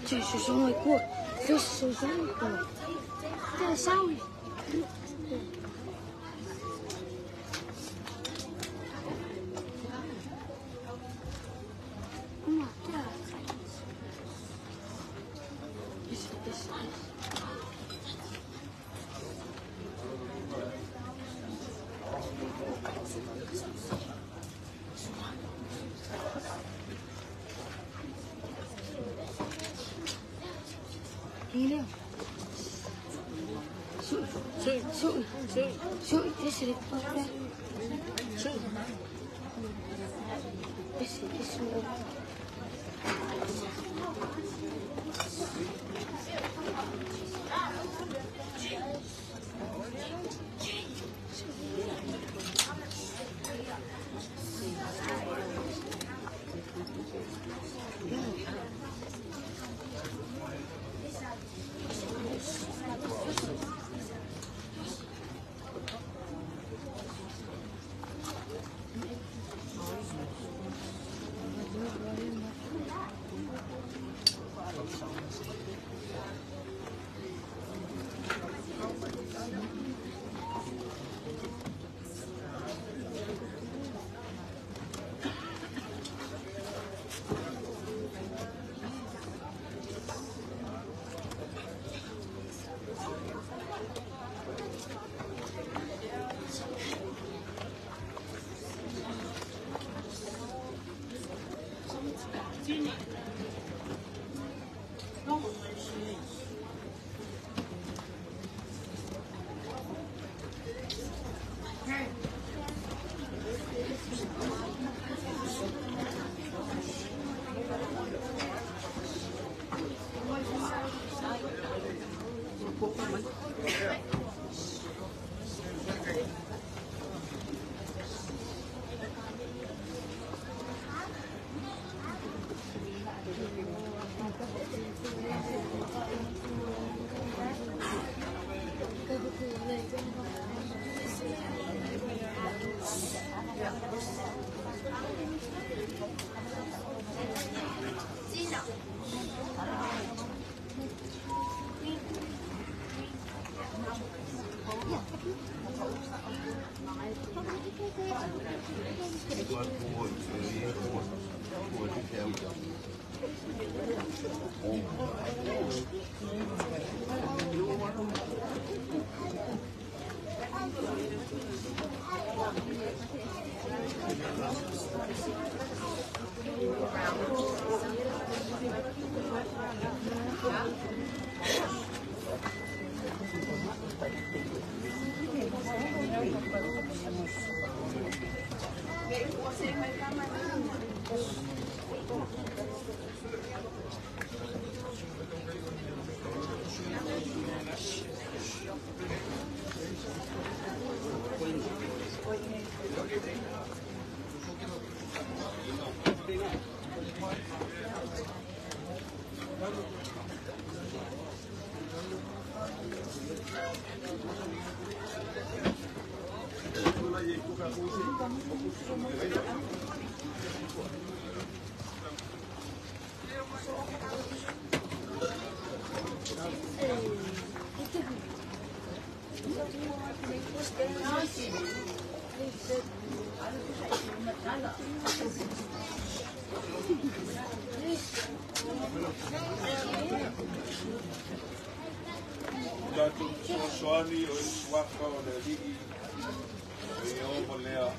这是什么锅？这是什么锅？这上面。 Soani o suafa o le alii e o ma lea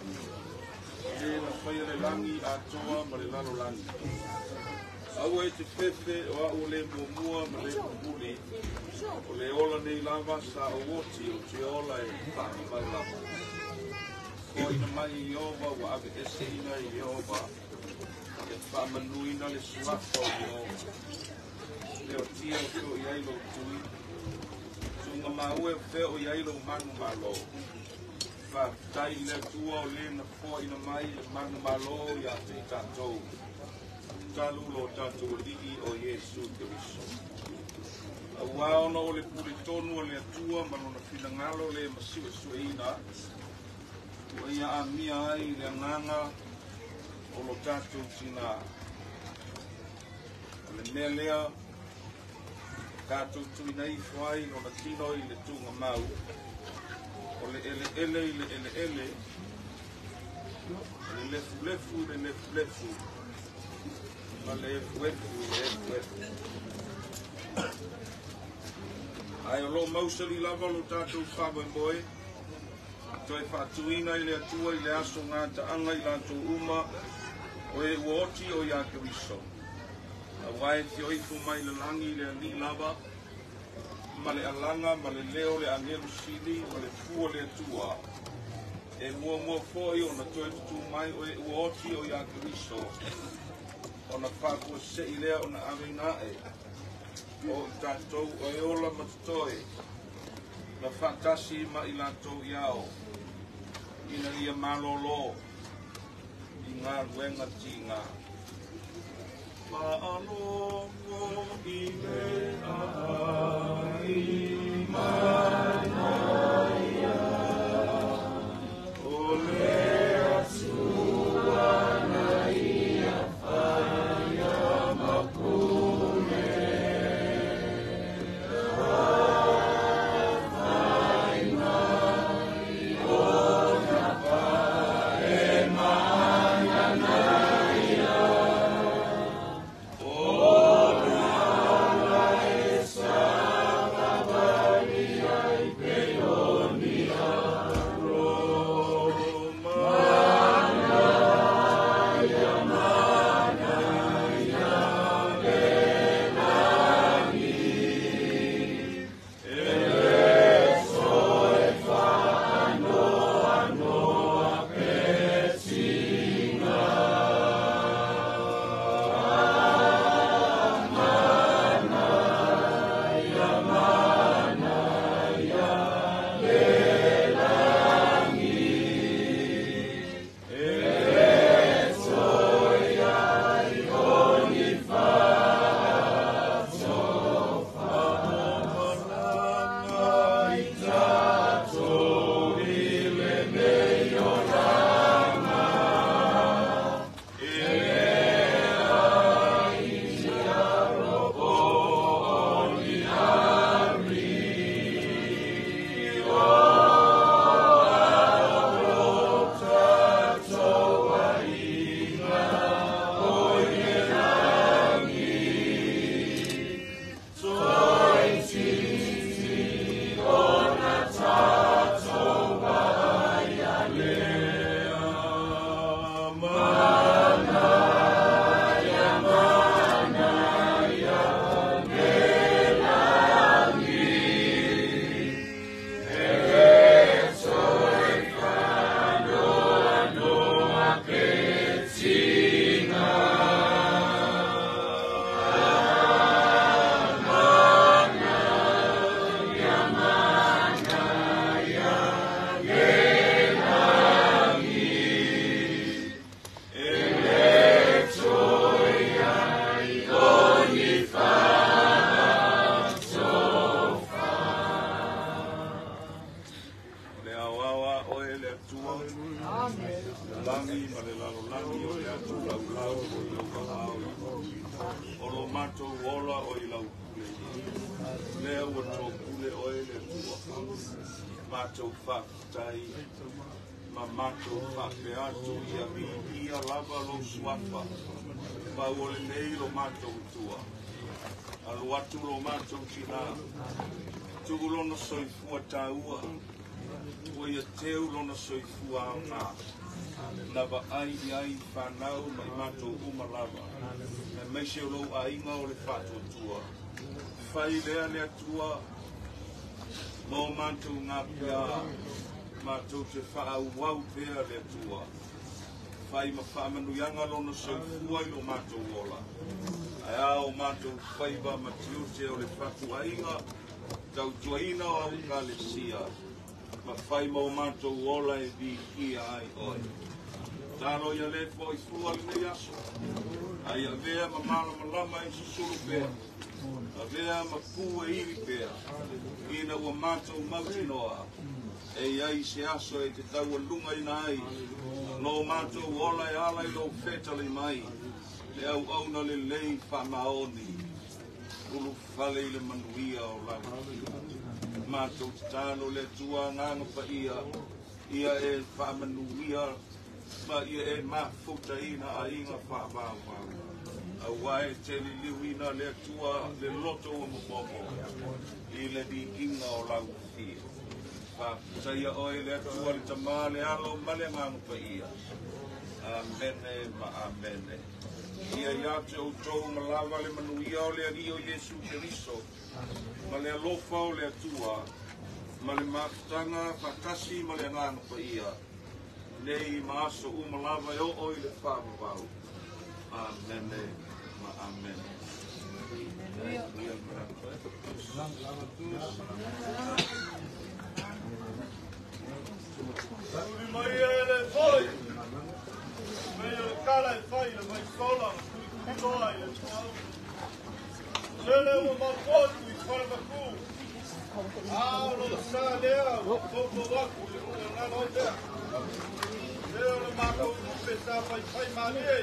e na whaia le langi atoa ma le lalo langi. Aua e te fefe o au le muamua ma le pupuli o le ola nei lava sa o oti o te ola e whaamau lava. Ko ina mai i ova ua ave ese ina i ova e whaamanuina le suafa o i ova. Leo tia o feo i ai lo tui. Tunga maue feo i ai lo manu malo. Whaatai le tua o le na foa ina mai le manu malo i a te tātou. Talu lo tātou lii o Iesu Keriso. Auā ona o le puletonu a le Atua ma lona finagalo le masiuesueina ua ia amia ai le agaga o lo tatou tinā. O le mea lea tatou tuuina ifo ai lona tino i le tuugamau, o le eleele i le eleele, o le lefulefu i le lefulefu, ma le efuefu i le efuefu. Ae o loo mausali lava lo tatou faamoemoe, toe faatuina i le Atua i le aso gataaga i latou uma o e ua oti o ia Keriso. Auā e tioifo mai le lagi le Alii lava, ma le alaga ma le leo le agelu sili ma le fua le Atua. E muamua foi ona toe tutū mai o e ua oti o ia Keriso, ona faafuasei lea ona aveina ae o i tatou o e ola ma totoe, na faatasi ma i latou i ao, ina ia malōlō i galuega tigā. Faalogo i le aai manaia o le Atua na ia faia ma pule. Afaina i ona pae mananaia, ona ala e savavali ai pei o ni alo. Manaia, manaia le lagi, e soe faanoanoa petiga. Manaia, manaia le lagi, e toe ai o ni faatofa. Malaga i tatou i lenei olaga, e leai se alo po o ni ari. O alo tatou aiga o i le lagi, toeitiiti ona tatou vaai lea. Manaia, manaia le lagi, e toe faanoanoa petiga. Manaia, manaia le lagi, e toe ai o ni faatofa. O le aoao a oe le Atua, le lagi ma le lalolagi o le atu laulau o i lau aao, o lo matou ola o i lau pule. Lea ua tōpule oe le Atua, matou faafetai ma matou faapea atu ia viia lava lou suafa, pau o lenei lo matou Atua. Alu atu lo matou tinā, tuu lona soifua taua, ua ia teu lona soifua aogā, na vaai i ai whanau ma i matou uma lava, aemaise o lou aiga o le Faatuatua. Fai lea le Atua, mo matou ngapia, matou te whaauau pea le Atua. Fai ma faamanuiaga lona soifua i lo matou ola. Ae a o matou faiva ma tiute o le fatuaiga, tautuaina o au ekalesia, ma fai ma o matou ola e viia ai oe. Talo ia le fo'i fua lenei aso, ai avea ma malamalama i susulu pea. Avea ma pu e iwi pea, ina ua mātou mautinoa, e iai se aso e te taualuga ina ai, lo mātou ola e ala i lou fetalai mai, le auauna lelei faamaoni, ulufale i le manuia o lau. Mātou tatalo le Atua Agaga Paia, ia e faamanuia ma ia e mafutaina aiga faavauvau. Auā e te liliuina le Atua le loto ua momomo i le viiga o lau afio. Faafetaia oe le Atua le Tama le Alo ma le Agaga Paia. Amene ma amene. Ia ia te outou ma lava le manuia o le Alii o Iesu Keriso, ma le alofa o le Atua, ma le mafutaga faatasi ma le Agaga Paia, nei ma aso uma lava e oo i le faavavau. Amene ma amene. Tuli mai e le foi, mei o le kala e fai le vai sola, ma tuli kutoa i le tuau. Lele ua mapotu i fale maku, a o lo sa lea ua popo aku i le nalo ai pea. Lea o le mākou lupe sa fai fai malie,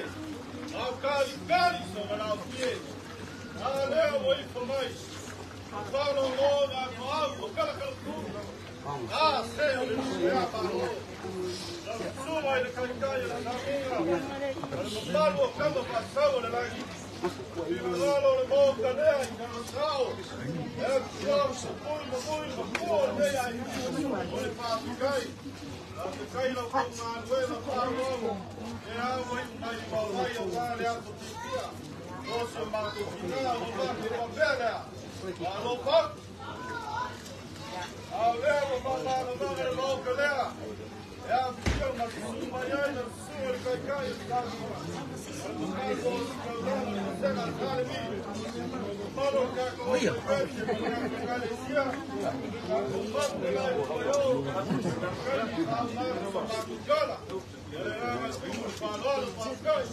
au kali kali so na pie. A lea ua ifo mai, whalo lo ngā ko au o kala kala tu. A se o le lupe a malo. Na sua i le kaikai o le namunga. Ma le mamalu o kama whasau o le langi. I lalo le mōka lea i kana sao. E tua o sa pui ma mui ma kua o lea i o le pāpikai. A te kai lau kau ngā nuela pālogo. E au ai mai wawai o wā le ato tipia. O se mātou tina o wā ke wapea lea. Malo pak. Au lea wa mamana manga le mauka lea. E a fia ma su mai ai na su o le kai kai o le tāku. O le mamalu o le kaulana le masega le kale mi. Malo ka ko o le pese ma le kale sia. Ka ko mapu le lai o yo. Kai au nā sa māku kala. E le ranga le piku le whaloalo whakai.